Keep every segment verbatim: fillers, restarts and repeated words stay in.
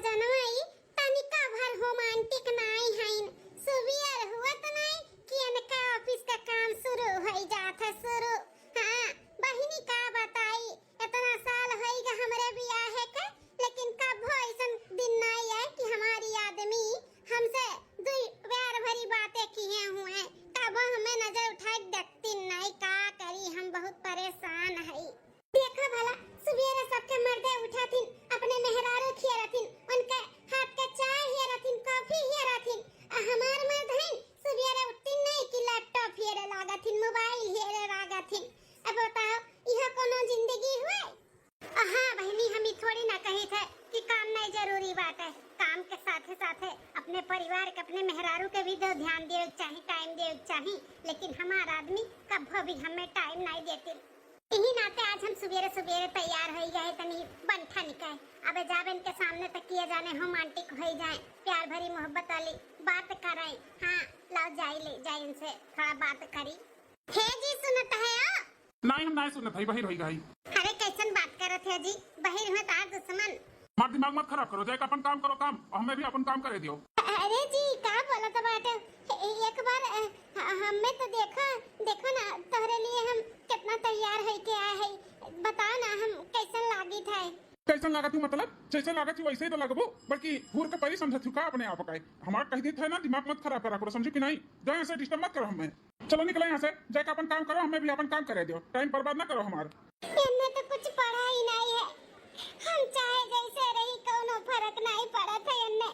जनवा ई तनिका भर रोमांटिक नाई हइन। सुबियर हुअत नाई कि इनका ऑफिस का काम शुरू होई जात है, शुरू। हाँ, बहिनी का बताई, इतना साल होई गा हमरे बियाहे के, लेकिन कभो ऐसन दिन नाई आए कि हमारी आदमी हमसे दुई प्यार भरी बातें किए हुए। कभो हमें नजर उठाए देखती नाई, का करी, हम बहुत परेशान हई। देखा भला, सुबेरे सबके मर्दे उठाथिन, अपने मेहरारू खियरथिन, उनके हाथ के चाय हियरथिन, कॉफी हियरथिन। आ हमार मर्द हइन, सुबेरे उठथिन नहीं कि लैपटॉप हियरे लागथिन, मोबाइल हियरे लागथिन। अब बताओ, यह कोनो जिंदगी हुए? आ हाँ बहिनी, हम ई थोड़ी ना कही थे कि काम नहीं जरूरी बात है। काम के साथे साथे अपने परिवार के, अपने मेहरारू के भी तो ध्यान देवे के चाही, टाइम देवे के चाही, लेकिन हमार आदमी कभो भी हमें टाइम नहीं देती। यही नाते आज हम सुबेरे सुबेरे तैयार होई गए तनी बंठन के। अबे जाबे इनके सामने तक किया जाने रोमांटिक होई जाए, प्यार भरी मोहब्बत वाली बात करे। हाँ, लाओ जाई ले जाई इनसे थोड़ा बात करी। हे जी सुनत है ओ? नहीं, हम नहीं सुनत है, बहिर होई गई। अरे कैसन बात करत है जी, बहिर हुए तार दुश्मन। हमार दिमाग मत खराब करो, जाके अपन काम करो काम, और हमें भी अपन काम करे दियो। अरे जी का बोलत बाटे, एक बार अ, ह- हमें तो देखो, देखो ना तोहरे लिए हम कितना तैयार होई के आए हैं, बताओ ना हम कैसन लागित है। कैसन लागत हूँ मतलब? जैसे लागत हूँ वैसे ही तो लगबू, बल्कि हूर के परी समझत हूँ का अपने आप का। हमार कह देत है ना, दिमाग मत खराब करा करो, समझू कि नहीं? जाओ यहाँ से, डिस्टर्ब मत करो हमें। चलो निकलो यहाँ से, जाके अपन काम करो, हमें भी अपन काम करे दियो, टाइम बर्बाद ना करो हमार। एन्ने तो कुछ पड़ा ही नहीं है, हम चाहे जैसे रही कौनो फर्क नहीं पड़त है एन्ने।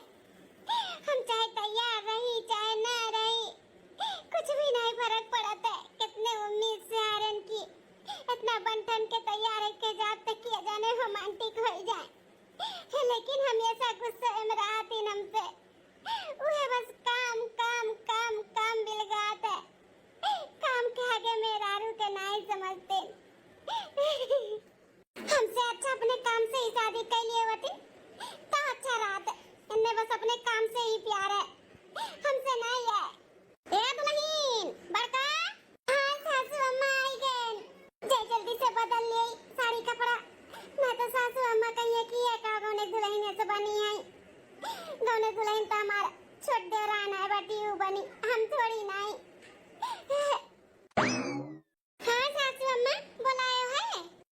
हम चाहे तैयार रही चाहे ना रही, कुछ भी नहीं फर्क पड़त है। कितने उम्मीद से हारन की इतना बन ठन के तैयार है के जात तक किया जाने रोमांटिक हो जाए, लेकिन हमेशा गुस्से में रहती हमसे। उहे बस काम काम काम काम बिलगात है, काम के आगे मेहरारू के नहीं समझते। हमसे अच्छा अपने काम से ही शादी कर लिए होती तो अच्छा रहत। इनमें बस अपने काम से ही प्यार है, हमसे नहीं है। ए दुल्हन, बड़का। हाँ सासू अम्मा आई गए। जय जल्दी से बदल लिए साड़ी कपड़ा, मैं तो सासू अम्मा कहिए कि ये का गौने दुल्हन ऐसे बनी है। गौने दुल्हन तो हमार छोट देवरान है, बटी ऊ बनी, हम थोड़ी नहीं। हाँ सासू अम्मा, बोलाए है?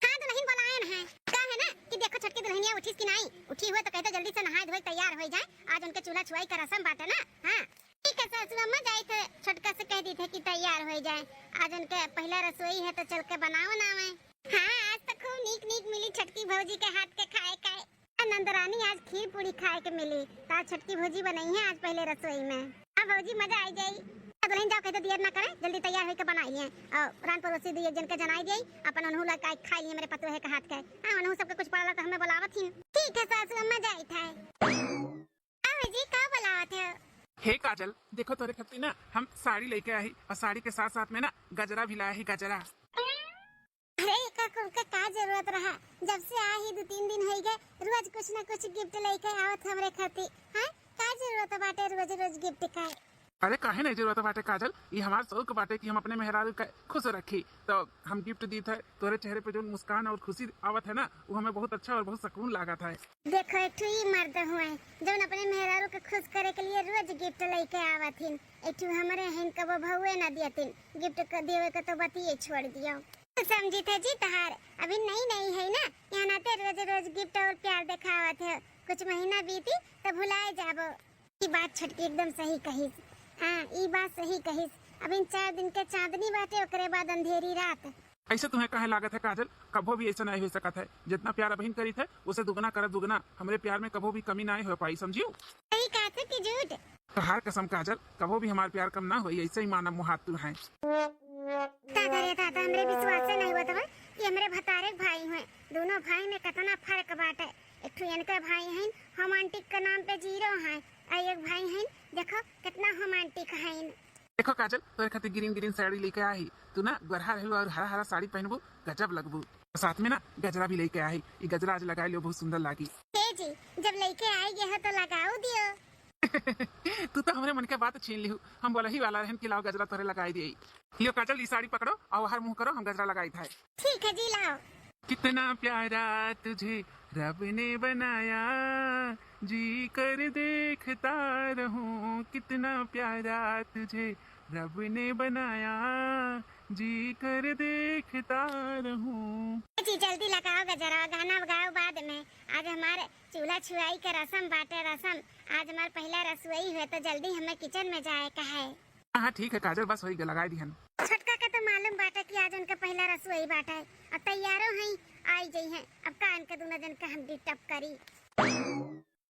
हाँ दुल्हन बोलाए है। का है ना कि देखो छोटकी दुल्हनिया उठीस कि नहीं, उठी हुए तो कहते जल्दी से नहाए धोए तैयार हो जाए, आज उनके चूल्हा छुआई का रसम बाटे ना। हाँ ठीक है सासू अम्मा, जाई थे छोटका से कह दी थे कि तैयार हो जाए, आज उनके पहला रसोई है तो चल के बनाओ ना में। हाँ आज तो खूब नीक नीक मिली छोटकी भौजी के हाथ के खाए खाए। नंदरानी आज खीर पूड़ी खाए के मिली, तो आज छोटकी भौजी बनाई है आज पहले रसोई में। हाँ भौजी मजा आई जाई। अब दुल्हन जाओ कहते देर ना करे, जल्दी तैयार होके बनाई है और रान पड़ोसी दू एक जन के जनाई दिए, अपन उन्हों लग खाई लिए मेरे पतोहे के हाथ के। हाँ उन्हों सबके कुछ पड़ला तो हमें बुलावत ही। ठीक है सासू अम्मा जाई थे। का भौजी का बुलावत है? हे काजल, देखो तोरे खातिर ना हम साड़ी लेके आई और साड़ी के साथ साथ में ना गजरा भी लाया है, गजरा। अरे एका कुल के का जरूरत रहा, जब से आ ही दो तीन दिन होई गए, रोज कुछ ना कुछ गिफ्ट लेके आवत हमरे खातिर। हैं, का जरूरत बाटे रोज रोज गिफ्ट का? अरे काहे नहीं जरूरत बाटे काजल, ये हमार शौक बाटे कि हम अपने मेहरारू के खुश रखी, तो हम गिफ्ट दी थे। तोरे चेहरे पे जो मुस्कान और खुशी आवत है ना, वो हमें बहुत अच्छा और बहुत सुकून लागत है। देखो एक ठो ई मर्द हुए जौन अपने मेहरारू के खुश करे के लिए रोज गिफ्ट लेके आवत हिन, एक ठो हमरे हिन कबो भउए ना दियतिन, गिफ्ट क देवे के तो बतिये छोड़ दियो। समझी थे जी तहार अभी नई नई है ना, यहाँ नाते रोज रोज गिफ्ट और प्यार दिखावत है। कुछ महीना बीती तो भुलाए जाबो। ई बात छोटकी एकदम सही कहिस। हाँ, ई बात सही कहिस। अभी चार दिन के चांदनी बाटे, ओकरे बाद अंधेरी रात। ऐसे तुम्हें काहे लागत है काजल, कभो भी ऐसा नहीं हो सकत है। जितना प्यार अभिन करी थे, उसे दुगना कर दुगना। हमरे प्यार में कभो भी कमी नहीं हो पाई, समझियो। सही कहा थे कि झूठ? तोहार कसम काजल, कभो भी हमार प्यार कम ना होई, ऐसे ही मानब मुहात तू है। दादा रे दादा, हमरे विश्वास से नहीं होत बा कि हमरे भतारे के भाई हुए। दोनों भाई में कितना फर्क बाटे। एक ठो इनके भाई हैं, रोमांटिक के नाम पे जीरो हैं, और एक भाई हैं, देखो कितना रोमांटिक हैं। देखो काजल, तोरे खातिर ग्रीन ग्रीन साड़ी लेके आई। तू ना गोरहा रहबू और हरा हरा साड़ी पहनबू, गजब लगबू। साथ में ना गजरा भी लेके आई, ई गजरा आज लगाई लियो, बहुत सुंदर लागी। ए जी, जब लेके आई गए हो तो लगाओ दियो। तू तो हमरे मन के बात छीन लिहू। हम बोलही वाला रहन कि लाओ गजरा तोरे लगाई दिए। लियो काजल, ई साड़ी पकड़ो और हर मुंह करो, हम गजरा लगाई था। ठीक है जी, लाओ। कितना प्यारा तुझे रब ने बनाया, जी कर देखता रहूं, कितना प्यारा तुझे रब ने बनाया, जी कर देखता रहूं। जी, जल्दी लगाओ गजरवा, गाना गाओ बाद में। आज हमार चूल्हा छुआई के रसम बाटे, रसम। आज हमार पहिला रसोई हुए, तो जल्दी हमें किचन में जाए का है। हाँ, हाँ, ठीक है काजल, बस होई गए, लगाई दिहन। छोटका के तो मालूम बाटे कि आज उनके पहिला रसोई बाटे, अब तैयारो हैं, आई जइहैं। अब का इनके दोनों जन के हम डिस्टर्ब करी।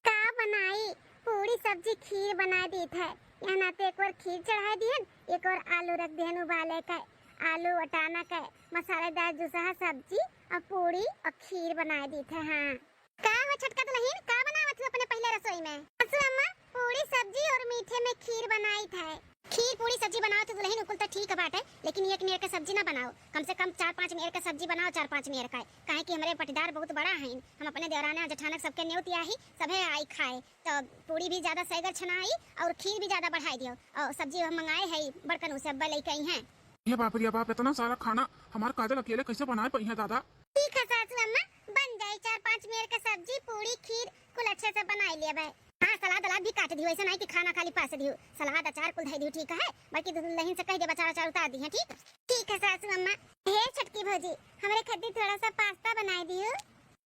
का बनाई, पूरी सब्जी खीर बनाई दीत है। यहाँ नाते एक ओर खीर चढ़ाई दिहन, एक ओर आलू रख दिहन उबाले के। आलू वटाना के मसालेदार जुसहा सब्जी और पूरी और खीर बनाई दीत है। हाँ, का हो छोटका दुलहिन, का बनावत हो अपने पहिले रसोई में? सासू अम्मा, पूरी सब्जी और मीठे में खीर बनाइत है। खीर पूरी सब्जी बनावत हो दुलहिन, उ कुल तो ठीक बाटे, लेकिन एक मेर के सब्जी ना बनाओ, कम से कम चार पांच मेर के सब्जी बनाओ, चार पांच मेर का, काहे कि हमरे पटीदार बहुत बड़ा हैं, हम अपने देवराना जेठानक सबके न्योत आही, सभे आई खाए, तो पूरी भी ज्यादा सैगर छनाई और खीर भी ज्यादा बढ़ाई दियो, और सब्जी हम मंगाए है बड़कन, उसे अब्बा लेके आई हैं। ये बाप रे बाप, इतना सारा खाना हमार काजल अकेले कैसे बनाए पइहैं दादा? ठीक है सासू अम्मा, बन जाई चार पांच मेर के सब्जी, पूरी, खीर, कुल अच्छे से बनाई लेबे। हाँ, सलाद अलाद भी काट दियो, ऐसा नहीं कि खाना खाली पास दियो, सलाद अचार कुल धई दियो, ठीक है? बाकी दुलहिन से कह दे, अचार अचार उतार दिहैं, ठीक? ठीक है सासू अम्मा। हे छोटकी भौजी, हमरे खातिर थोड़ा सा पास्ता बनाई दियो।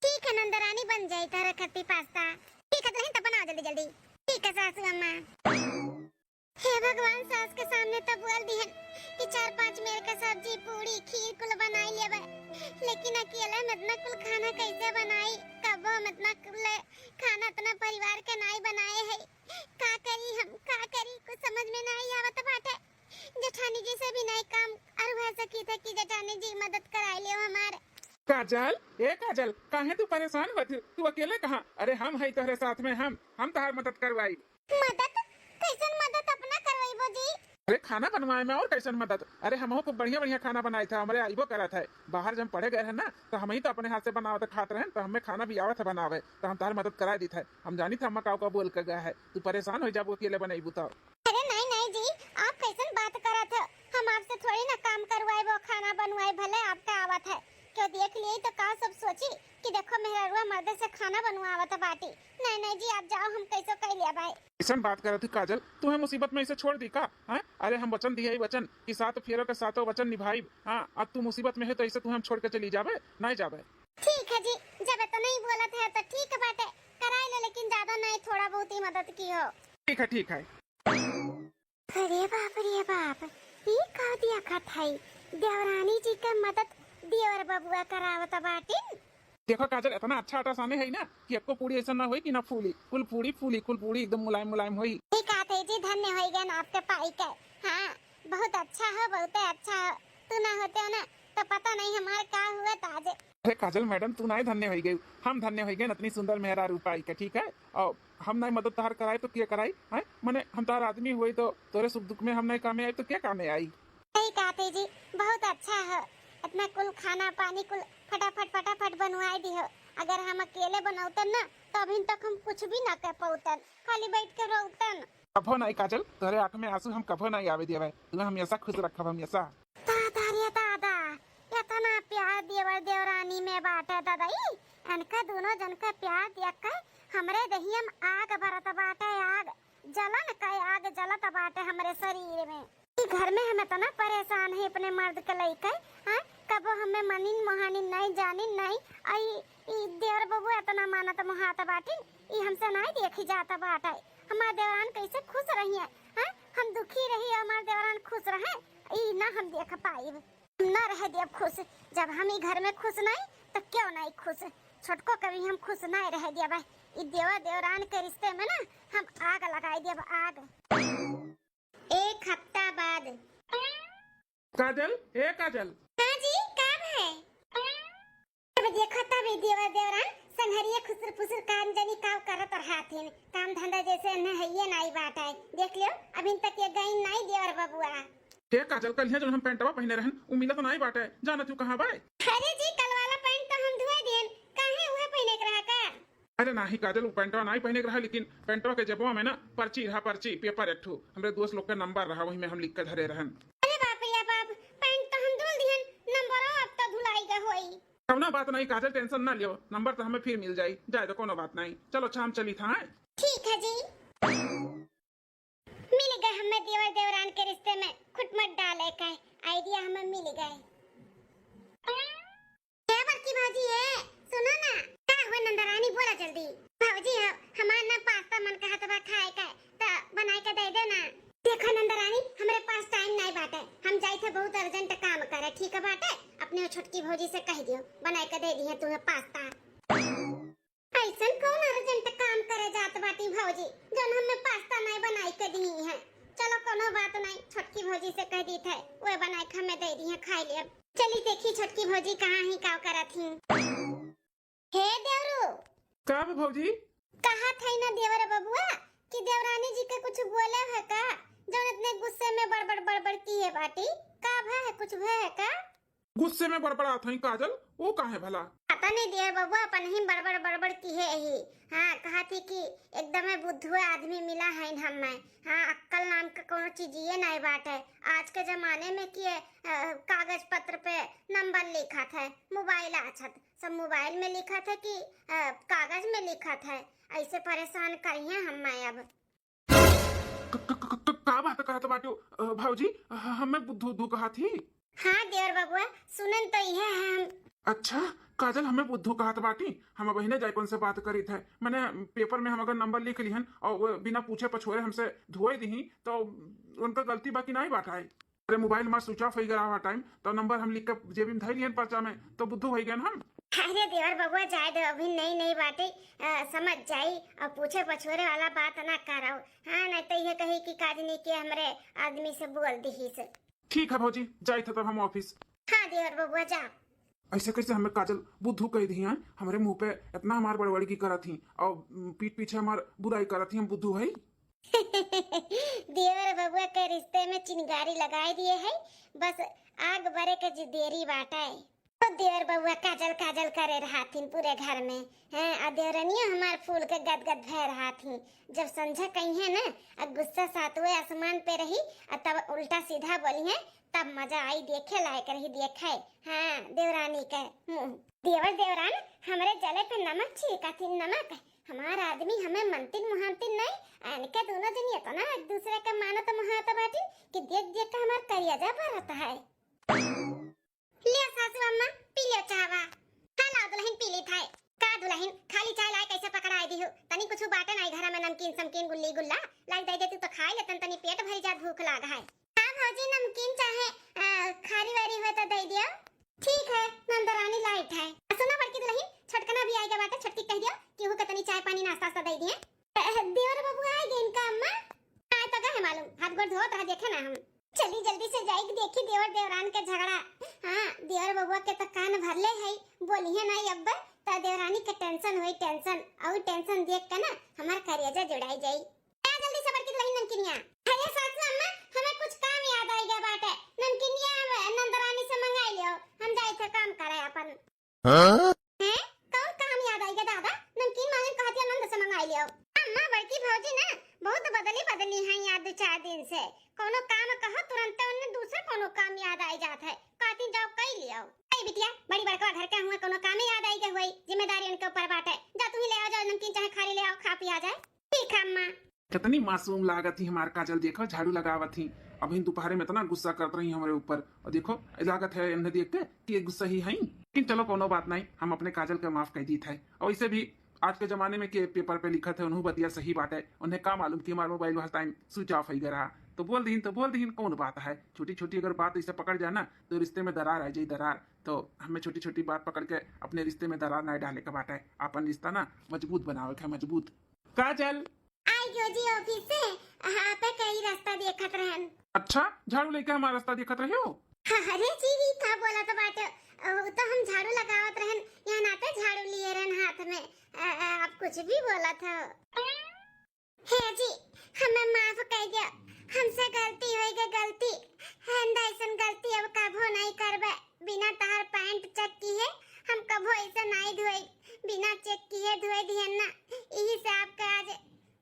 ठीक है नंदरानी, बन जाई तोहरे खातिर पास्ता। ठीक है दुलहिन, तब बनाओ जल्दी जल्दी। ठीक है सासू अम्मा। हे भगवान, सास के सामने तो बोल दिहन कि चार पांच मेर का सब्जी, पूरी, खीर कुल बनाई लेबे, लेकिन अकेले हम इतना कुल खाना कैसे बनाई? कबो हम इतना कुल खाना अपना परिवार के नाई बनाए है। का करी हम, का करी, कुछ समझ में नाई आवत बाटे। जेठानी जी से भी नाई काम अरुआ सकी थे कि जेठानी जी मदद कराई लियो हमार। काजल, ए काजल, काहे तू परेशान होत? तू अकेले कहाँ? अरे हम है तोहरे साथ में, हम हम तोहार मदद करवाई। मदद? कैसन मदद अपना करवाइबो जी? अरे खाना बनवाए में और कैसन मदद? अरे हमहू खूब बढ़िया बढ़िया खाना बनाई था, हमरे आइबो करत है। बाहर जब पढ़े गए हैं ना, तो हम ही तो अपने हाथ से बनावत खात रहे, तो हमें खाना भी आवत है बनावे, तो हम तोहार मदद कराए दीत है। हम जानी था अम्मा काऊ का बोल के गया है, तू परेशान हो जाबो अकेले बनैबू तो। अरे नहीं नहीं जी, आप कैसन बात करत हो? हम आपसे थोड़ी ना काम करवाइबो, खाना बनवाए भले आपका आवत है, क्यों देख लिए तो का सब सोची कि देखो मेहररुआ मर्दे से खाना बनवावत बाटी। नहीं नहीं जी, आप जाओ, हम कैसो कह लिया भाई। ऐसन बात करत ही काजल, तू है मुसीबत में इसे छोड़ दी का? हैं? अरे हम वचन दिए ही वचन कि सात फेरों के सातों वचन निभाइब। हाँ, अब तू मुसीबत में है तो इसे तू हम छोड़ के चली जाबे, नहीं जाबे। ठीक है जी, जब इतना ही बोलत है तो ठीक बाटे, कराई ले, लेकिन ज्यादा नहीं, थोड़ा बहुत ही मदद की हो। ठीक है, ठीक है। अरे बाप रे बाप, ई का दिया कथई? देवरानी जी के मदद देवर बबुआ करावत बाटिन। देखो काजल, इतना अच्छा आटा साने है ना कि एको पूरी ऐसा ना होई कि ना फूली। कुल पूरी फूली, कुल पूरी एकदम मुलायम मुलायम होई। ठीक कहते जी, धन्य होई गए ना आपके पाई के। हाँ, बहुत अच्छा हो, बहुत अच्छा हो। तू ना होते हो ना तो पता नहीं हमारे का हुआ था आज। अरे काजल मैडम, तू नाई धन्य होई गई, हम धन्य होई गए इतनी सुंदर मेहरारू पाई के, ठीक है? और हम नाई मदद तहार कराए तो के कराई, हैं? मने हम तहार आदमी हुई तो तोरे सुख दुख में हम नाई कामे आई तो के कामे आई? सही कहते जी, बहुत अच्छा हो, इतना कुल खाना पानी कुल फटाफट फटाफट बनवाई दी हो। अगर हम अकेले बनौतन ना तो अभी तक हम कुछ भी ना कर पौतन, खाली बैठ के रोतन। कभो नाई काजल, तोरे आँख में आंसू हम कभो नाई आवे देवे, तू हमेशा खुश रखब, हमेशा। दादा रे दादा, इतना प्यार देवर देवरानी में बाटे दादा, ई इनका दोनों जन का प्यार देख के हमरे दहिया में आग बरत बाटे, आग, जलन का आग जलत बाटे हमरे शरीर में। ई घर में हम इतना परेशान है अपने मर्द के लइके, हाँ, कबो हमें मनिन मोहानिन नहीं जानिन नहीं, आई ई देवर बबुआ इतना मानत मोहात बाटिन, ई हमसे नहीं देखी जात बाटे। हमार देवरान कैसे खुश रही है, हाँ, हम दुखी रही, हमार देवरान खुश रहे, ई ना हम देख पाइब। हम ना रह देब खुश। जब हम ई घर में खुश नहीं तो क्यों नहीं खुश? छोटको कभी हम खुश नहीं रह देब। ई देवर देवरान के रिश्ते में ना हम आग लगाई देब, आग। एक हफ्ता बाद। काजल, ए काजल। हाँ जी, का है? अब देखो तब ई देवर देवरान संघरिया खुसुर फुसुर काम जनी काव करत रहथिन। काम धंधा जैसे न हइये नाई बाटे। देख लियो, अभी तक ये गई नाई देवर बबुआ। हे काजल, कल यहाँ जो हम पैंटवा पहने रहन, उ मिलत नाई बाटे। जाना तू कहाँ बाय? अरे जी, कल वाला पैंट तो हम धुए देन, काहे उहे पहने के रहा का? अरे नाही काजल, उ पैंटवा नाई पहने के रहा, लेकिन पैंटवा के जेबवा में ना पर्ची रहा, पर्ची, पेपर एक ठो, हमरे दोस्त लोग के नंबर रहा, वही में हम लिख के धरे रहन। अरे बाप रे बाप, पैंट तो हम धुल दिहन, नंबरो अब तो धुलाई का होई। कोनो बात नहीं काजल, tension ना लियो, नंबर तो हमें फिर मिल जाई। जाए तो कोनो बात नहीं, चलो अच्छा हम चली था, हैं? ठीक है जी। मिल गए हमें देवर देवरान के रिश्ते में खुटमट डाले का idea हमें मिल गए। ए बड़की भौजी, ए सुनो ना। का हुआ नंदरानी, बोला जल्दी। भौजी, ह-, हमार ना पास्ता मन कहत बा खाए का, त बनाए के दे दे ना। देखो नंदरानी, हमरे पास time नहीं बाटे, हम जाई थे बहुत urgent काम करे, ठीक बाटे? अपने छोटकी भौजी से कह दियो, बनाए के दे दिहे तुम्हें पास्ता। ऐसन कौन urgent काम करे जात बाटी भौजी, जौन हमें पास्ता नहीं बनाई के दी है? चलो कोनो बात नहीं, छोटकी भौजी से कह दी थे, वे बनाए के हमें दे दी है, खाई लेब। चली देखी छोटकी भौजी कहाँ ही, का करत ही। हे देवरू। का बा भौजी? कहा थे ना देवर बबुआ कि देवरानी जी के कुछ बोले है का, जौन इतने गुस्से में बड़बड़ बड़बड़ किहे बाटी? का भय है, कुछ भय है का? गुस्से में बड़बड़ात हई काजल, वो काहे भला? पता नहीं देवर बबुआ, अपन ही बड़बड़ बड़बड़ किहे ही। हाँ, कहा थी कि एकदमे बुद्धुए आदमी मिला है हमें। हाँ, अक्कल नाम के कोनो चीजिए नहीं बाटे। आज के जमाने में किए, अ, कागज पत्र पे नंबर लिखत है, मोबाइल आछत, सब मोबाइल में लिखत है कि, अ, कागज में लिखत है। ऐसे परेशान करिहे हमें अब। क-, क-, क-, क-, का बात कहत बाटू, अ, भौजी? ह-, हमें बुद्धू उद्धू कहा थी? हाँ देवर बबुआ, सुनन तो इहे है हम। अच्छा काजल, हमें बुद्धू कहत बाटी? हम बहिने जाइपन से बात करी थे, मैंने पेपर में हम अगर नंबर लिख लिहन और वो बिना पूछे पछोरे हमसे धोए दिही तो उनका गलती बाकी नहीं बात है। अरे मोबाइल हमार switch off हो गया रहा time, तो नंबर हम लिख के जेबी में धर लिहन पर्चा में, तो बुद्धू हो गए हम। अरे देवर बबुआ, जाए दो, अभी नई नई बाटे, अ, समझ जाई और पूछे पछोरे वाला बात ना करो। हाँ, नहीं तो ये कही कि काजनी के हमरे आदमी से बोल दिहिस। ठीक है भौजी, जाई थे तब हम office। हाँ देवर बबुआ, जा। ऐसे कैसे हमें काजल बुद्धू कह दी हैं? हमरे मुंह पे इतना हमार बड़बड़गी करत ही और पीठ पीछे हमार बुराई करत ही, हम बुद्धू है? देवर बबुआ के रिश्ते में चिंगारी लगाए दिए है, बस आग बरे के जे देरी बाटे। तो देवर बबुआ काजल काजल करे रहथिन पूरे घर में, हैं, आ देवरनिया हमार फूल के गदगद भय रहथिन। जब संझा कही है ना, आ गुस्सा सातवें आसमान पे रही, आ तब उल्टा सीधा बोली है, तब मजा आई, देखे लायक रही, देखे। हाँ, देवरानी के मुंह। देवर देवरान हमरे जले पे नमक छिड़कथिन, नमक। हमार आदमी हमें मनतिन मुहानतिन नहीं, इनके दोनों जन इतना एक दूसरे के मानत मुहात बाटिन कि देख देख के हमार करियाजा भरत है। ले सासू अम्मा, पी ले चाहवा। हाँ, लाओ दुल्हन, पी ली थाए। का दुल्हन, खाली चाय लाए कैसे पकड़ाए दी हो? तनी कुछ बाटे नहीं घर में, नमकीन समकीन गुल्ली गुल्ला लाई दे देती तो खाए लेतन, तनी पेट भरी जात, भूख लाग है। हाँ भौजी, नमकीन चाहे, अ, खारी वारी हुए तो दे दियो। ठीक है, नंदरानी लाइट है। आ सुनो बड़की दुल्हन, छोटकना भी आएगा बाटे, छोटकी कह दियो कि वो के तनी चाय पानी नाश्ता वास्ता दे दिए। अ, देवर बबुआ आए गए इनका अम्मा। आए तो गए मालूम, हाथ गोड़ धोत रहा, देखे ना हम। चली जल्दी से जाई के देखी देवर देवरान के झगड़ा। हाँ, देवर बबुआ के तो कान भरले है, बोली है ना अब, तो देवरानी के tension हुई, tension। और tension देख के ना हमार करेजा जुड़ाई जाई। आ जल्दी से बड़की दुल्हन नमकीनिया। अरे सासू अम्मा, हमें कुछ काम याद आई गया बाटे। नमकीनिया हम नंदरानी से मंगाई लियो, हम जाए थे काम करे अपन। हाँ? हैं? कौन काम याद आई गया दादा? नमकीन मांगन कहती आनंद से मंगाई लियो। अम्मा बड़की भौजी ना बहुत बदली बदली हैं यार दो चार दिन से। कोनो काम कहो तुरंत उन्हें दूसरा कोनो काम याद आई जात है। कहती जाओ कई लियो। अरे बिटिया, बड़ी बड़का घर के हुए कोनो काम याद आई गए हुई, जिम्मेदारी उनके ऊपर बाटे। जा तू ही ले आओ, जाओ नमकीन चाहे खारी ले आओ, खा पिया जाए। ठीक है अम्मा। कितनी मासूम लागत ही हमार काजल, देखो झाड़ू लगावत ही। अभी दोपहरे में इतना गुस्सा करत रही हमरे ऊपर, और देखो लागत है इन्हें देख के कि ये गुस्सा ही है। लेकिन चलो कोनो बात नहीं, हम अपने काजल के माफ कर दी थे। और वैसे भी आज के जमाने में के पेपर पे लिखत है, उन्हों बतिया सही बात है। उन्हें का मालूम कि हमार मोबाइल हर time switch off ही गया रहा, तो बोल दीन तो बोल दीन, कौन बात है। छोटी छोटी अगर बात ऐसे पकड़ जाए ना तो रिश्ते में दरार आ जाए, दरार। तो हमें छोटी छोटी बात पकड़ के अपने रिश्ते में दरार ना डाले के बात है, अपन रिश्ता ना मजबूत बनावे के है, मजबूत। काजल। आई गयो जी office से, हाँ, पे कई रास्ता देखत रहन। अच्छा, झाड़ू लेके हमारा रास्ता देखत रहे हो? अरे जी, ई का बोलत बाटे? उ तो हम झाड़ू लगावत रहन, यहाँ नाते झाड़ू लिए रहन हाथ में। अ, अ, आप कुछ भी बोलत हो। हे जी, हमें माफ कर दो, हमसे गलती हो गई, गलती। हम ऐसन गलती अब कभो नहीं करबे। बिना तहार पैंट check किए हम कभो ऐसे नहीं धोई, बिना check किए धोए दिहन ना, यही से आपके आज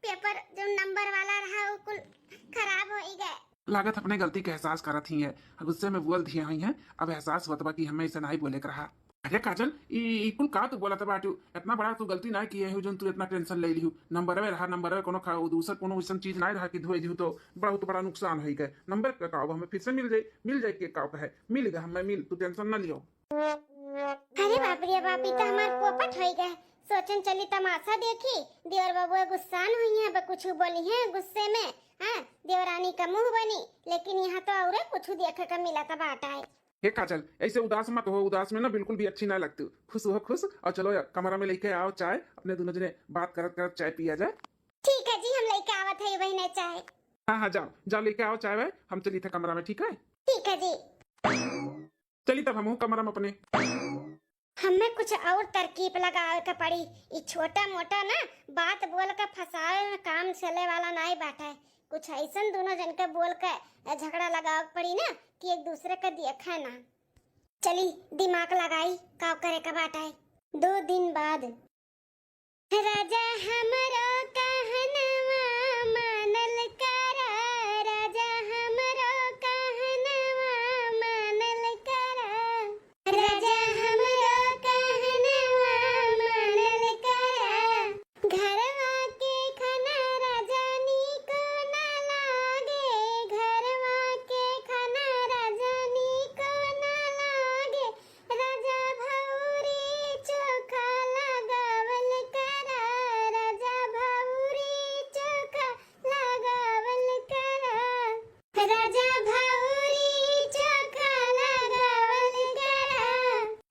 पेपर जो नंबर वाला रहा वो कुल खराब हो ही गए। लागत अपने गलती के एहसास करत ही है, गुस्से में बोल दिए हुई हैं। अब एहसास होत बा कि हमें ऐसे नहीं बोले के रहा। अरे काजल, ई, ई कुल का तू बोलत बाटू? इतना बड़ा तू गलती ना किए हो, जोन तू इतना tension ले लिहू। नंबरवे रहा, नंबरवे, कोनो खा-, दूसर कोनो वैसन चीज ना रहा कि धोए दिहू तो बहुत बड़ा नुकसान होई गए। नंबर पे का, अब हमें फिर से मिल जाई, मिल जाई के का है, मिल गए हमें, मिल, तू tension ना लियो। अरे बाप रे बाप, ई तो हमार पोपट होई गए। सोचन चली तमाशा देखी, देवर बबुआ गुस्सान हुई हैं, अब कुछ बोली हैं गुस्से में, हाँ, देवरानी का मुंह बनी, लेकिन यहाँ तो औरे कुछ देखे का मिला था बाटा है। हे काजल, ऐसे उदास मत हो, उदास में ना बिल्कुल भी अच्छी ना लगती। खुश हो, खुश। और चलो यार, कमरा में लेके आओ चाय, अपने दोनों जने बात करत करत चाय पिया जाए। ठीक है जी, हम लेके आवत है बहिने चाय। हाँ हाँ, जाओ जाओ, लेके आओ चाय वाय, हम चली थे कमरा में, ठीक है? ठीक है जी। चली तब हमहू कमरा में अपने। हमें कुछ और तरकीब लगावे के पड़ी। ई छोटा मोटा ना बात बोल के फंसावे में काम चले वाला नाई बाटे। कुछ ऐसन दोनों जन के बोल के झगड़ा लगावे के पड़ी ना कि एक दूसरे के देखे ना। चली दिमाग लगाई, का करे के बाटे। दो दिन बाद। राजा हमरो कहनवा मानल करा, राजा हमरो कहनवा मानल करा, राजा हमरो कहनवा मानल करा। घरवा के खाना राजा नीको ना लागे, घरवा के खाना राजा नीको ना लागे, राजा भौरी चोखा लगावल करा, राजा भौरी चोखा लगावल करा, राजा भौरी चोखा लगावल करा।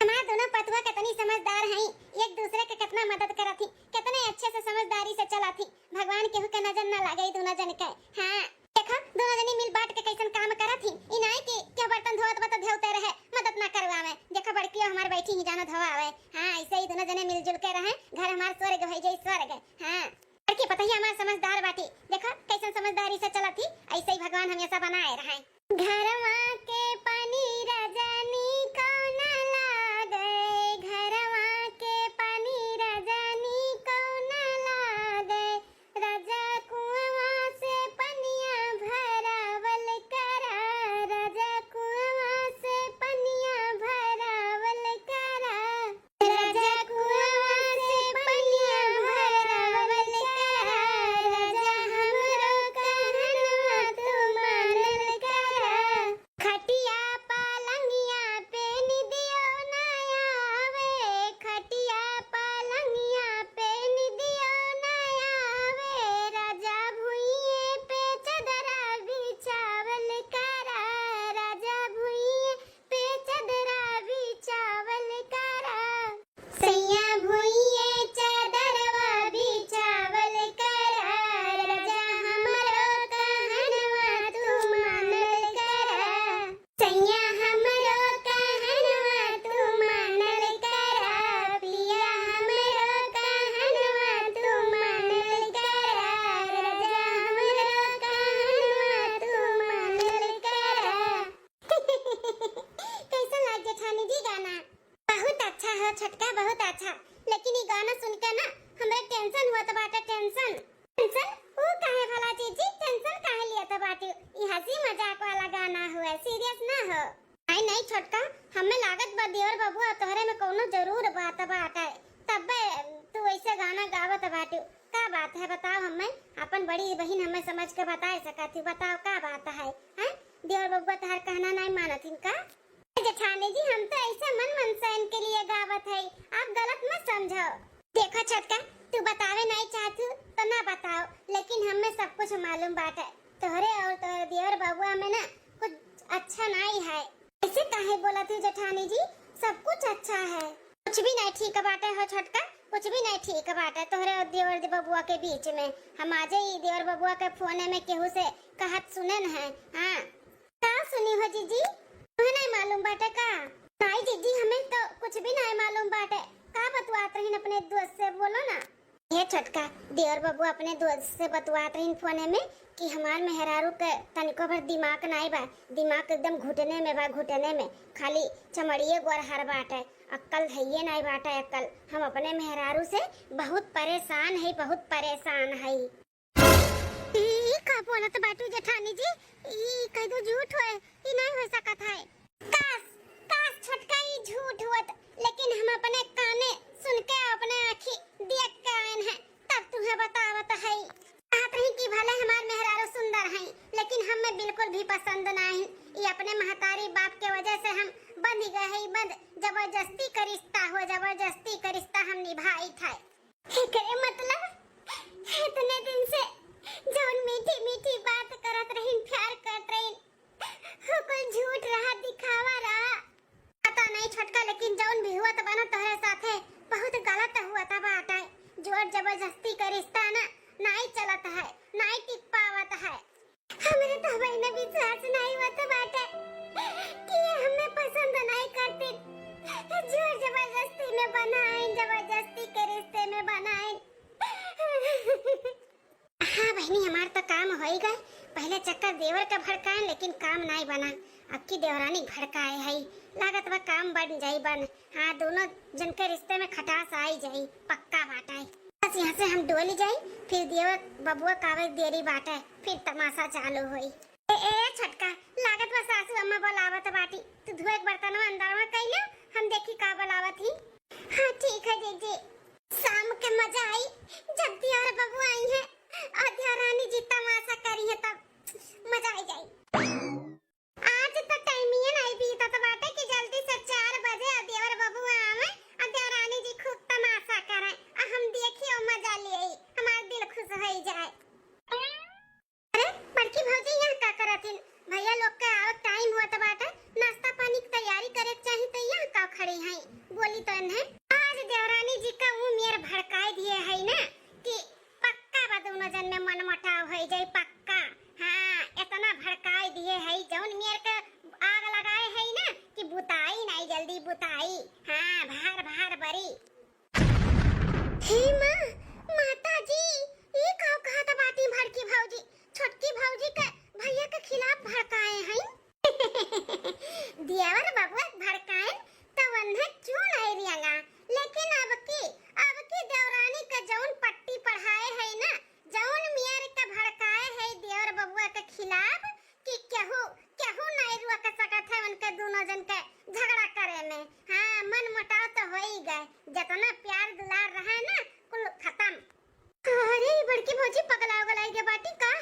हमार दोनों पतुआ कितनी समझदार हैं, एक दूसरे के कितना मदद करत ही, कितने अच्छे से समझदारी से चलत ही। भगवान केहू के नजर ना लागे ई दोनों जन के। हाँ, देखो, दोनों जनी मिल बांट के कैसन काम करत ही। ई नाई कि केहू बर्तन धोवत बा तो धोते रहे, मदद ना करवावे। देखो, बड़कियो हमार बैठी ही जानो धोवावे। हाँ, ऐसे ही दोनों जने मिलजुल के रहे, घर हमार स्वर्ग होइ जाई, स्वर्ग। हाँ, बड़की पतहिया हमार समझदार बाटी। देखो, कैसन समझदारी से चलत ही, ऐसे ही भगवान हमेशा बनाए रहे। घरवा के पानी राजा नीको ना लागे, घरवा के पानी राजा नीको ना लागे, राजा कुआवा से पनिया भरावल करा, राजा कुआवा से पनिया भरावल करा, राजा कुआवा से पनिया भरावल करा, राजा हमरो कहनवा तू मानल करा। खटिया पलंगिया पे निदियो ना आवे, खटिया पलंगिया पे निदियो ना आवे, राजा भुइये पे चदरा बिछावल करा, राजा भुइये पे चदरा बिछावल करा। सैया भुइये चादरवा बिछावल करा, राजा हमरो कहनवा तू मानल करा। सैया हमरो कहनवा तू मानल करा, पिया हमरो कहनवा तू मानल करा, राजा हमरो कहनवा तू मानल करा। कैसन लाग जेठानी जी गाना? बहुत अच्छा हो छोटका, बहुत अच्छा। लेकिन ई गाना सुन के ना हमरे tension होत बाटे, tension। Tension? ऊ काहे भला जीजी, tension काहे लियत बाटे? ई हंसी मजाक वाला गाना हुए, serious ना हो। आई नहीं छोटका, हमें लागत बा देवर बबुआ तोहरे में कौनो जरूर बात बाटे, तब्बे तू ऐसे गाना गावत बाटे। का बात है बताओ, हमें अपन बड़ी बहिन हमें समझ के बताए सकत ही, बताओ का बात है, हैं? देवर बबुआ तोहर कहना नहीं मानत हिन का? ए जेठानी जी, हम तो ऐसे मन मनसाइन के लिए गावत है, आप गलत मत समझो। देखो छोटका, तू बतावे नहीं चाहत हूँ तो ना बताओ, लेकिन हमें सब कुछ मालूम बाटे। तोहरे और तोहरे देवर बबुआ में ना कुछ अच्छा नहीं है। ऐसे काहे बोलत हूँ जेठानी जी, सब कुछ अच्छा है। कुछ भी नहीं ठीक बाटे हो छोटका, कुछ भी नहीं ठीक बाटे तोहरे और देवर बबुआ के बीच में। हम आजे ही देवर बबुआ के फोने में केहू से कहत सुने न है। हाँ, का सुनी हो जीजी? तुम्हें नहीं मालूम बाटे का? नहीं जीजी, हमें तो कुछ भी नहीं मालूम बाटे। का बतवात रहीन अपने दोस्त से, बोलो ना। हे छोटका, देवर बबुआ अपने दोस्त से बतवात रहीन फोने में कि हमार मेहरारू के तनिको भर दिमाग नाई बा, दिमाग एकदम घुटने में बा, घुटने में। खाली चमड़िए गोरहर बाटे, अक्कल धइये नाई बाटे अक्कल। हम अपने मेहरारू से बहुत परेशान है, बहुत परेशान है। ई, ई का बोलत बाटू जेठानी जी? ई कह दो झूठ होए, ई नहीं हो सकत है। काश, काश छोटका, ई झूठ होत, लेकिन हम अपने काने सुन के, अपने आँखी देख के आएन है, तब तुहे बतावत है। कहत रही कि भले हमार मेहरारू सुंदर है, लेकिन हमें बिल्कुल भी पसंद नहीं। ये अपने महतारी बाप के वजह से हम बंध गए हैं, बंद, जबरदस्ती का रिश्ता हो, जबरदस्ती का रिश्ता हम निभाई था। एकरे मतलब इतने दिन से जौन मीठी मीठी बात करत रहीन, प्यार करत रहीन, वो कुल झूठ रहा, दिखावा रहा। पता नहीं छोटका, लेकिन जौन भी हुआ त बना तोहरे साथे बहुत गलत हुआ त बाटे। जोर जबरदस्ती का रिश्ता ना, नाई चलत है, नाई टिक पावत है। हमरे तो भाई ने विश्वास नहीं होत बाटे कि ये हमें पसंद नहीं करती। जोर जबरदस्ती में बनाइन, जबरदस्ती के रिश्ते में बनाइन। हाँ बहिनी, हमार तो काम होई गए। पहले चक्कर देवर का भड़काएन, लेकिन काम नाई बना। अब की देवरानी भड़काए है, लागत बा काम बन जाई बन। हाँ, दोनों जन के रिश्ते में खटास आई जाई, पक्का बाटे। बस यहाँ से हम डोली जाई, फिर देवर बबुआ का आवे देरी बाटे, फिर तमाशा चालू होई। ए, ए, छोटका, लागत बा सासू अम्मा बुलावत बाटी, तू धोए के बर्तनवा अंदर में कइले, हम देखी का बुलावत ही। हाँ, ठीक है जीजी। शाम के मजा आई, जब देवर बबुआ आई है और देवरानी जी तमाशा करी है, तब मजा आई जाई। आज तो टाइमिये नहीं बीतत बाटे कि जल्दी से चार बजे और देवर बबुआ आवे और देवरानी जी खूब तमाशा करे और हम देखी और मजा लिए, हमार दिल खुश होई जाए। अरे बड़की भौजी, यहाँ का करत हिन? भैया लोग के आवत टाइम होत बाटे, नाश्ता पानी की तैयारी करे के चाही, तो यहाँ का खड़ी हैं? बोली तो इन्हें। आज देवरानी जी का ऊ मेर भड़काए दिए है ना कि पक्का बा दोनों जन में मनमुटाव होई जाई, पक्का। हाँ, इतना भड़काए दिए है, जौन मेर के आग लगाए है ना कि बुताई नाई, जल्दी बुताई। हाँ, भार भार बरी। हे माँ, माता जी, ई का कहत बाटी बड़की भौजी? छोटकी भौजी के भैया के खिलाफ भड़काए हैं। देवर बबुआ भड़काएन तो वन्हे चून आई रियंगा, लेकिन अब की, अब की देवरानी के जौन पट्टी पढ़ाए है ना, जौन मेर के भड़काए है देवर बबुआ के खिलाफ कि केहू, केहू नाई रोक सकत है उनके दोनों जन के झगड़ा करे में। हाँ, मन मुटाव तो होई गए, जितना प्यार दुलार रहे ना, कुल खत्म। अरे, ई बड़की भौजी पगला उगलाई के बाटी का?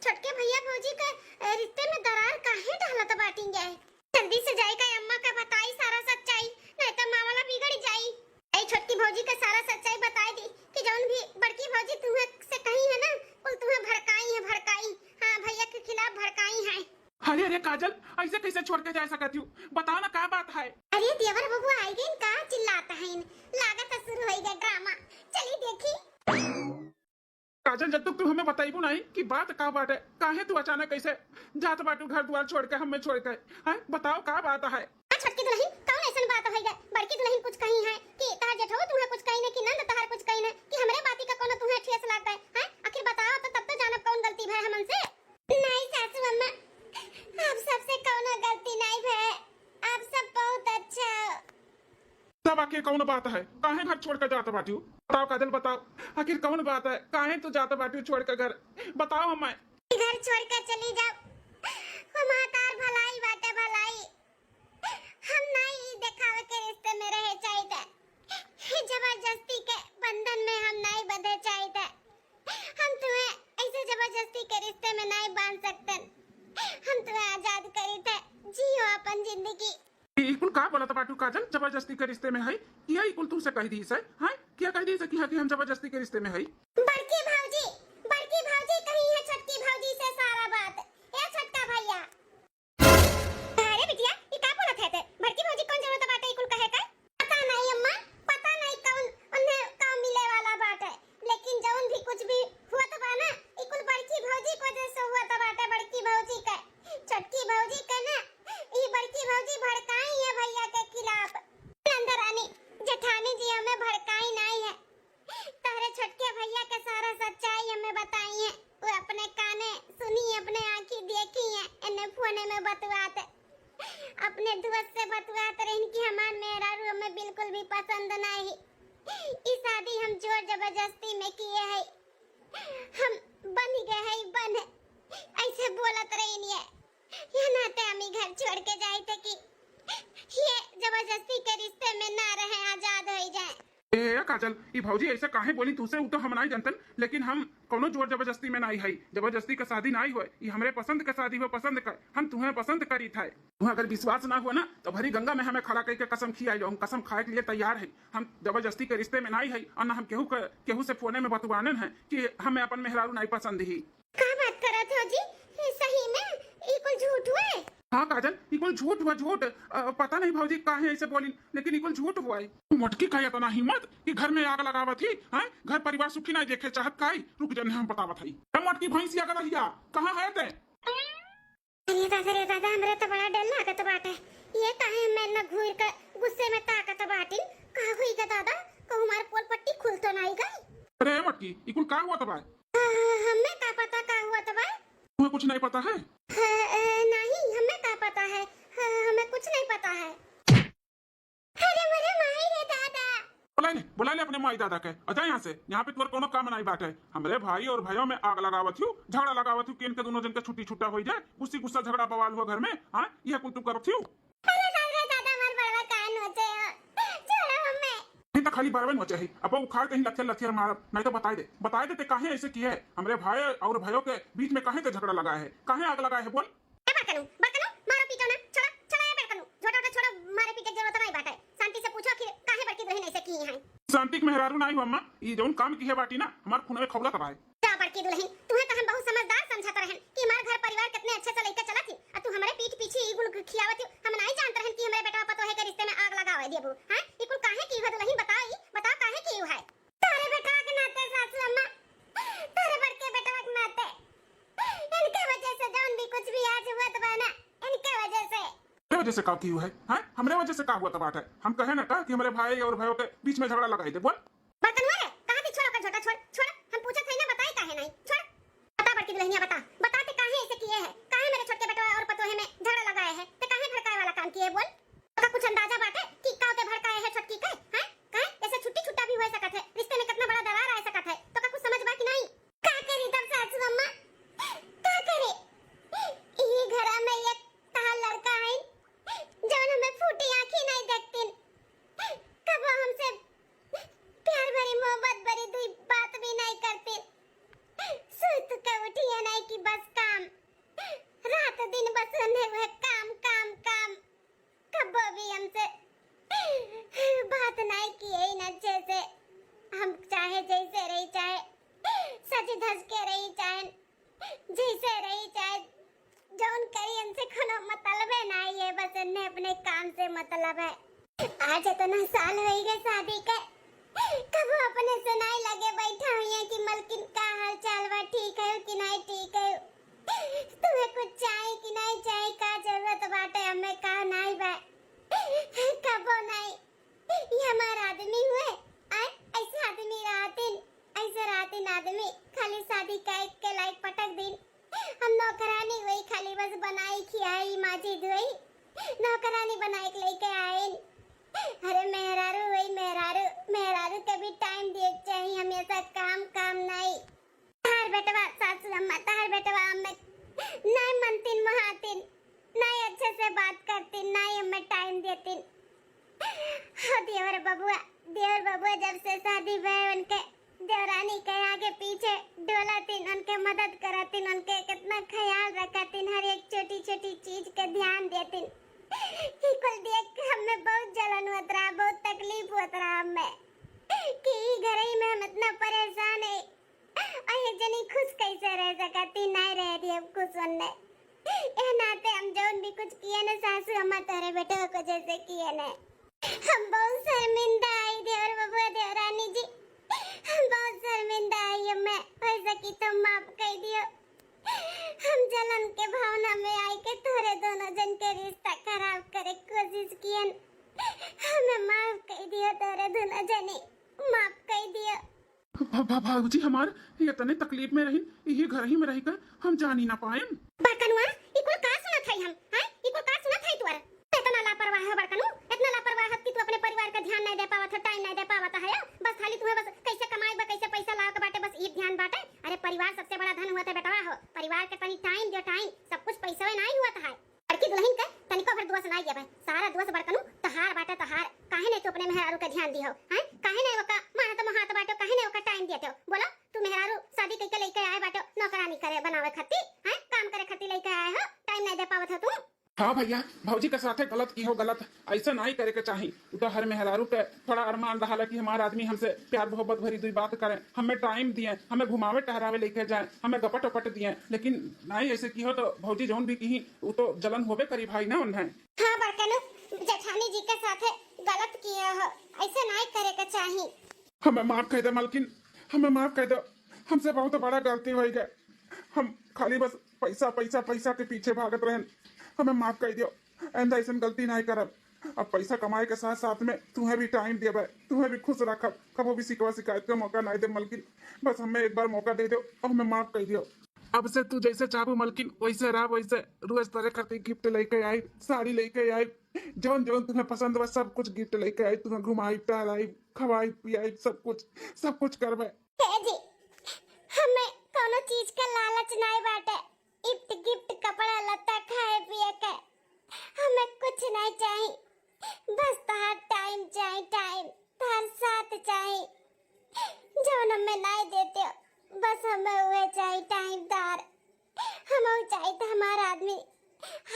छोटके भैया भौजी के, ए, रिश्ते में दरार काहे डालत बाटी ये? जल्दी से जाई का अम्मा का बताई सारा सच्चाई, नहीं तो मामला बिगड़ जाई। ए, छोटकी भौजी का सारा सच्चाई बताई दी कि जौन भी बड़की भौजी तुम्हें से कही है ना, कुल तुम्हें भड़काई है, भड़काई। हाँ, भैया के खिलाफ भड़काई है। अरे, अरे काजल, ऐसे कैसे छोड़ के जा सकत हूँ? बताओ ना, का बात है? अरे, देवर बबुआ आई गइन, का चिल्लात हैं? लागत है शुरू होई गया ड्रामा। चली देखी। काजल, जब तक तू हमें बताइबू नहीं कि बात का बात है, काहे तू अचानक कैसे जात बाटू घर द्वार छोड़ के, हमें छोड़ के? हैं, बताओ का बात है? आ छोटकी दुल्हन, कौन ऐसन बात होई गए? बड़की दुल्हन कुछ कही है कि तार जेठो तुम्हें कुछ कही ने कि नंद तहार कुछ कही ने कि हमरे बाती का कोनो तुम्हें ठेस लाग गए? हैं, आखिर बताओ तो, तब तो जानब कौन गलती भय हमन से। नहीं सासू अम्मा, आप सबसे कौनो गलती नहीं भय, आप सब बहुत अच्छा हो। तब आखिर कौन बात है, काहे घर छोड़ के जात बाटियो? बताओ काजल, बताओ, आखिर कौन बात है, काहे तू जात बाटियो छोड़ के घर? बताओ हमें। घर छोड़ के चली जाओ, हमार तार भलाई बाटे, भलाई। हम नहीं ई देखावे के रिश्ते में रहे चाहित है। जबरदस्ती के बंधन में हम नहीं बंधे चाहित है। हम तुम्हें ऐसे जबरदस्ती के रिश्ते में नहीं बांध सकते। हम तुम्हें आजाद करीत है, जियो अपन जिंदगी। ई कुल का बोलत बाटू काजल, जबरदस्ती के रिश्ते में है? किया ई कुल तुमसे कह दी से? हैं? किया कह दी से कि, हाँ, कि हम जबरदस्ती के रिश्ते में है? बड़की भौजी, बड़की भौजी कही है छोटकी भौजी से सारा बात। ए छोटका भैया, अरे बिटिया, ई का बोलत है ते? बड़की भौजी कौन जरूरत बाटे ई कुल कहे के? पता नहीं अम्मा, पता नहीं कौन उन्हें का मिले वाला बाटे, लेकिन जौन भी कुछ भी हुआ तो बा ना, ई कुल बड़की भौजी की वजह से हुआ तो बाटे। बड़की भौजी के, छोटकी भौजी के ना, ई बड़की भौजी भड़काई है भैया के खिलाफ। नंदरानी, जेठानी जी हमें भड़काई नहीं है, तोहरे छोटके भैया के सारा सच्चाई हमें बताई है। वो अपने काने सुनी है, अपने आँखी देखी है, इन्हें फोने में बतुआत, अपने दोस्त से बतुआत रहिन कि हमार मेहरारू हमें बिल्कुल भी पसंद नहीं। ई शादी हम जोर जबरदस्ती में किए है, हम बन गए है बन, ऐसे बोलत रहिन ये। ये नाते हम ई घर छोड़ के जाइत है कि ये जबरदस्ती ए काजल, ई भौजी ऐसे काहे बोली तुसे, उ तो हम नाई जानतन, लेकिन हम कौनो जोर जबरदस्ती में नाई हई। जबरदस्ती का शादी नाई होए, ई हमरे पसंद का शादी होए, पसंद का। हम तुहें पसंद करीत है। तुहें अगर विश्वास ना हुआ ना, तो भरी गंगा में हमें खड़ा करके कसम खियाई लो। हम कसम खाए के लिए तैयार है। हम जबरदस्ती के रिश्ते में नाई हई, और ना हम केहू के, केहू से फोने में बतुआनन है कि हमें अपन मेहरारू नाई पसंद ही। का बात करत हो जी? ये सही में ई कुल झूठ हुए? हाँ काजल, ई कुल झूठ हुआ, झूठ। अ, पता नहीं भौजी काहे ऐसे बोली, लेकिन ई कुल झूठ हुआ है। मोटकी का इतना हिम्मत कि घर में आग लगावत ही, हैं? घर परिवार सुखी नहीं देखे चाहत काई? रुक जने हम बतावत हई। ए मोटकी भैंसिया का रहिया, कहाँ है ते? अरे दादा रे दादा, हमरे तो बड़ा डर लागत बाटे। ये काहे मैं न घूर के गुस्से में ताकत बाटिन? का हुई गा दादा? कहूँ हमार पोल पट्टी खुल तो नहीं गई? अरे मोटकी, ई कुल का हुआ तबाय? हाँ, हमें का पता का हुआ तबाय? तुम्हें कुछ नहीं पता है? हाँ, अ, नहीं, हमें का पता है? हाँ, हमें कुछ नहीं पता है। अरे मोरे माई रे दादा। बुला ले, बुला ले अपने माई दादा के। आ जा यहाँ से, यहाँ पे तोर कोनो काम नहीं बाटे। हमरे भाई और भाइयों में आग लगावत हूँ, झगड़ा लगावत हूँ कि इनके दोनों जन के छुट्टी छुट्टा हो जाए, गुस्सी गुस्सा झगड़ा बवाल हुआ घर में। हाँ, यह कुल तू करत हूँ। अरे दादा रे दादा, हमार बड़वा काहे नोचे हो? छोड़ो हमें। नहीं तो खाली बड़वे नोचे ही, अब उखाड़ के ही लथियर लथियर मारब। नहीं तो बताई दे, बताई दे ते काहे ऐसे किए है। हमरे भाई और भाइयों के बीच में काहे ते झगड़ा लगाए है, काहे आग लगाए है बोल? ए बड़कनू, बड़कनू, मारो पीटो ना, छोड़ो, छोड़ो ए बड़कनू, झोटा उटा छोड़ो, मारे पीटे के जरूरत नहीं बाटे। शांति से पूछो कि काहे बड़की दुल्हन ऐसे की हैं? शांति के मेहरारू नहीं हो अम्मा, ई जौन काम की है बाटी ना, हमार खून में खौलत बाय। जा बड़की दुल्हन, तुहे तो हम बहुत समझदार समझत रहन कि हमार घर परिवार कितने अच्छे से लेके चलत ही, और तू हमरे पीठ पीछे ई गुल खियावत ही। हम नहीं जानत रहन कि हमरे बेटवा पतोहे के रिश्ते में आग लगावे देबू। हैं? ई कुल काहे की हो दुल्हन, बताओ ई, बताओ काहे की है? तोरे बेटवा के नाते सासू अम्मा, तोरे बड़के बेटवा के नाते, इनके वजह से जौन भी कुछ भी आज हुआ तो बा ना, इनके वजह से। हमरे वजह से का की हुआ है? हैं? हमरे वजह से का हुआ तबाट है? हम कहे ना का कि हमरे भाई और भाइयों के बीच में झगड़ा लगाई दे, बोल। बड़कनुआ रे, कहाँ थी? छोड़ ओकर झोटा, छोड़, छोड़। हम पूछत है ना, बताई काहे नहीं? छोड़। बता बड़की दुल्हनिया, बता, बता ते काहे ऐसे किए है? काहे मेरे छोटके बेटवा और पतोहे में झगड़ा लगाए है? ते काहे भड़काए वाला काम किए, बोल? तोका कुछ अंदाजा बाटे कि का ते भड़काए है छोटकी के? हैं? काहे? ऐसे छुट्टी छुट्टा भी हो सकत है, रिश्ते में कितना बड़ा दरार आ सकत है, तोका कुछ समझ बा कि नहीं? का करी तब सासू अम्मा, का करे? ई घरा में एक तहार लड़का है, जौन हमें फूटी आँखी नहीं देखतिन, कबो हमसे प्यार भरी मोहब्बत भरी दुई बात भी नहीं करतिन। सुत के उठिए नहीं कि बस काम, रात दिन बस उन्हें वह काम, काम, काम। कबो भी हमसे बात नहीं किए इन अच्छे से। हम चाहे जैसे रही, चाहे सज धज के रही, चाहे जैसे रही, चाहे जौन करी, हमसे कोनो मतलबे नहीं है, बस इन्हें अपने काम से मतलब है। आज इतना साल होई गए शादी के, कबो अपने से नहीं लगे बैठा हुई है कि मलकिन का हाल चाल बा, ठीक है कि नहीं ठीक है, तुम्हें कुछ चाहे कि नहीं चाहे, का जरूरत बाटे हमें, का नहीं बा, कबो नहीं। ये हमार आदमी हुए, आए ऐसे आदमी रहतिन, ऐसे रहतिन आदमी, खाली शादी के, के लायक पटक दिन। हम नौकरानी हुई, खाली बस बनाई, खियाई, माजी धोई, नौकरानी बनाए के लेके आइन। अरे मेहरारू हुई, मेहरारू, मेहरारू के भी टाइम दिए के चाहिए हमेशा, काम, काम नहीं। तार बेटवा, सासू अम्मा, तार बेटवा हमें नहीं मनतिन, मोहातिन, नहीं अच्छे से बात करतिन, नहीं हमें टाइम देतिन। हो देवर बबुआ, देवर बबुआ जब से शादी भय उनके देवरानी के आगे पीछे डोलतिन, उनके मदद करतिन, उनके कितना ख्याल रखतिन, हर एक छोटी छोटी चीज के ध्यान देतिन। ई कुल देख के हमें बहुत जलन होत रहा, बहुत तकलीफ होत रहा हमें कि ई घरई में हम इतना परेशान है। अरे जनी खुश कैसे रह सकती, नहीं रह रही अब खुश उनने। ए नाते हम जौन भी कुछ किए न सासू अम्मा तोरे बेटवा को जैसे किए न। हम बहुत शर्मिंदा आई देवर बबुआ देवरानी जी, हम बहुत शर्मिंदा आई। हमें हो सकी तो माफ कर दियो। हम जलन के भावना में आई के तोरे दोनों जन के रिश्ता खराब करे के कोशिश कियन। हमें माफ कर दियो तोरे दोनों जने, माफ कर दियो। भा-, भा-, भाऊजी हमार इतने तकलीफ में रहिन, यही घर ही में रही का हम जानी ना पाएन। बड़कनुआ, ई कुल का सुनत हई हम, हैं? ई कुल का सुनत हई तुअर? इतना लापरवाह है बड़कनू, इतना लापरवाह है कि तू अपने परिवार का ध्यान नहीं दे पावत है, टाइम नहीं दे पावत है। बस खाली तुम्हें बस कैसे कमाए बा, कैसे पैसा लावे के बाटे, बस ये ध्यान बाटे। अरे परिवार सबसे बड़ा धन हुआ था बेटवा हो, परिवार के तनी टाइम दियो, टाइम, सब कुछ पैसा नहीं हुआ था। कि दुलहिन के तनिको भर दोस नाई देबे, सारा दोस बड़कनू तहार बाटे तहार। काहे नहीं तू अपने मेहरारू के ध्यान दिहो, हैं? काहे नहीं ओका मानत मोहात बाटे, काहे नहीं ओका टाइम देते हो? बोलो, तू मेहरारू शादी कइके लइके आए बाटे नौकरानी करे बनावे खातिर, हैं? काम करे खातिर लइके आए हो, टाइम नहीं दे पावत हो तू। हाँ भैया, भौजी के साथे गलत किहो, गलत, ऐसे नाई करे के चाही। उ तो हर मेहरारू के थोड़ा अरमान रहला कि हमार आदमी हमसे प्यार मोहब्बत भरी दुई बात करे, हमें टाइम दिए, हमें घुमावे टहरावे लेके जाए, हमें गपट वपट दिए, लेकिन नाई ऐसे किहो तो भौजी जौन भी किही उ तो जलन होबे करी भाई ना उन्हें। हाँ बड़कनू, जेठानी जी के साथे गलत किहे हो, ऐसे नाई करे के चाही। हमें माफ कइ दे मलकिन, हमें माफ कइ दो, हमसे बहुत बड़ा गलती होइ गए। हम खाली बस पैसा पैसा पैसा के पीछे भागत रहन, हमें माफ कइ दियो। आइंदा ऐसन गलती नाई करब। अब पैसा कमाए के साथ साथ में तुहें भी टाइम देबे, तुहें भी खुश रखब, कबो भी शिकवा शिकायत का मौका नाई देब मलकिन। बस हमें एक बार मौका दे दो और हमें माफ कइ दियो। अब से तू जैसे चाहबू मलकिन वैसे रहब, वैसे रोज तोरे खातिर गिफ्ट लेके आई, साड़ी लेके आई, जौन जौन तुम्हें पसंद बा सब कुछ गिफ्ट लेके आई, तुम्हें घुमाई टहराई खवाई पियाई सब कुछ, सब कुछ करबे। हे जी, हमें कोनो चीज का लालच नाई बाटे, इफ्ट गिफ्ट कपड़ा लत्ता खाए पिए के हमें कुछ नाई चाही, बस तहार टाइम चाही, टाइम तहार साथ चाही, जौन हमें नाई देते हो, बस हमें उहे चाही टाइम तहार। हम चाही तो हमार आदमी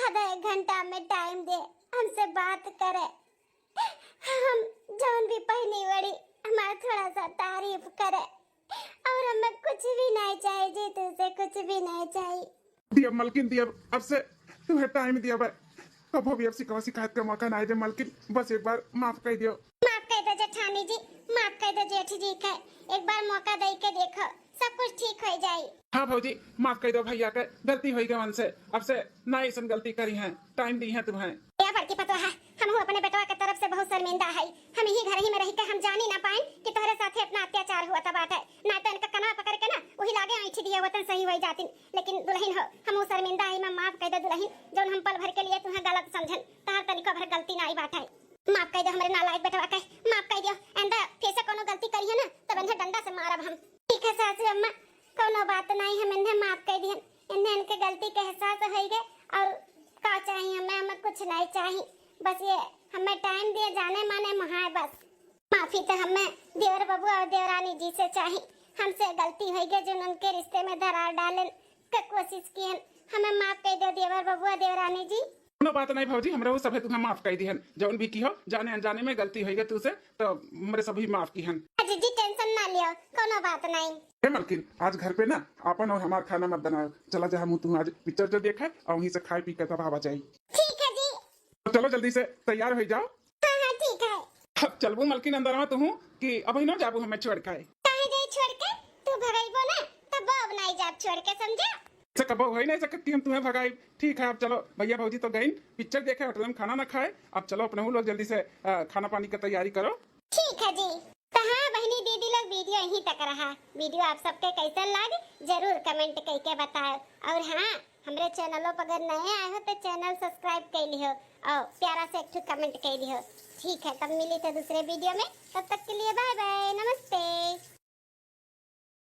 आधा एक घंटा में टाइम दे, हमसे बात करे, हम जौन भी पहनी वड़ी हमार थोड़ा सा तारीफ करे, और हमें कुछ भी नहीं चाहिए जी, तुझसे कुछ भी नहीं चाहिए। दियब मलकिन, दियब, अब से तुम्हें टाइम दियब, कबो भी अब शिकवा शिकायत का मौका नहीं दे मलकिन, बस एक बार माफ कर दियो। माफ कर दो जेठानी जी, माफ कर दो जेठ जी के, एक बार मौका दे के देखो, सब कुछ ठीक हो जाई। हाँ भौजी, माफ कर दो भैया के, गलती हो गई उनसे, अब से ना ऐसन गलती करी है, टाइम दी है तुम्हें। या बड़की पतोहा, हमहू अपने बेटवा के तरफ से बहुत शर्मिंदा है। हम यही घर ही में रह के हम जानी ना पाएन कि तोहरे साथे इतना अत्याचार हुआ था बाटे। ना तो इनका कनवा पकड़ के ना वही लागे ऐंठी दिए वतन सही हो जातिन। लेकिन दुलहिन हो, हमहू शर्मिंदा है, माँ माफ कह दे दुलहिन, जौन हम पल भर के लिए तुम्हें गलत समझन। तहार तनिको भर गलती ना आई बाटे। माफ कह दे हमरे नालायक बेटवा के, माफ कह दियो। आइंदा फिर से कोनो गलती करिए ना, तब इन्हें डंडा से मारब हम। ठीक है सासू अम्मा, कोनो बात नहीं, हम इन्हें माफ कह दिहन। इन्हें इनके गलती के एहसास होई गए और का चाहिए हमें, हमें कुछ नहीं चाहिए, बस ये हमें टाइम दिए जाने माने महाए बस। माफी तो हमें देवर बाबू और देवरानी जी से चाहिए, हमसे गलती होई गए जो उनके रिश्ते में दरार डाले के कोशिश किए, हमें माफ कर दो देवर बाबू और देवरानी जी। कोनो बात नहीं भौजी, हमरा वो सभे तुम्हें माफ कर दिहन, जौन भी की हो जाने अनजाने में गलती होई गए तुझसे, तो हमरे सभी माफ किहन। अजी जी टेंशन ना लियो, कोनो बात नहीं। ए मलकिन, आज घर पे ना आपन और हमार खाना मत बनाओ, चला जा हम तू आज पिक्चर जो देखे और वहीं से खाए पी के तब आवा जाई। ठीक है जी। तो चलो जल्दी से तैयार हो जाओ। हाँ हाँ ठीक है। अब चलबू मलकिन अंदर में तू कि अब ही ना जाबू हमें छोड़ के? काहे जाई छोड़ के? तू भगइबो ना तब अब नहीं जाब छोड़ के, समझा? से कबो हो ही नहीं सकत कि हम तुम्हें भगाई। ठीक है, अब चलो भैया भौजी तो गइन पिक्चर देखे, होटल में खाना ना खाए। अब चलो अपने लोग जल्दी से अ, खाना पानी की तैयारी करो। ठीक है जी। तो हाँ बहनी दीदी लोग, वीडियो यहीं तक रहा। वीडियो आप सबके कैसन लाग जरूर कमेंट करके बताओ। और हाँ, हमरे चैनलों पर अगर नए आए हो तो चैनल सब्सक्राइब कर लिहो और प्यारा से एक ठो कमेंट कर दिहो। ठीक है, तब मिली तो दूसरे वीडियो में, तब तक के लिए बाय बाय, नमस्ते।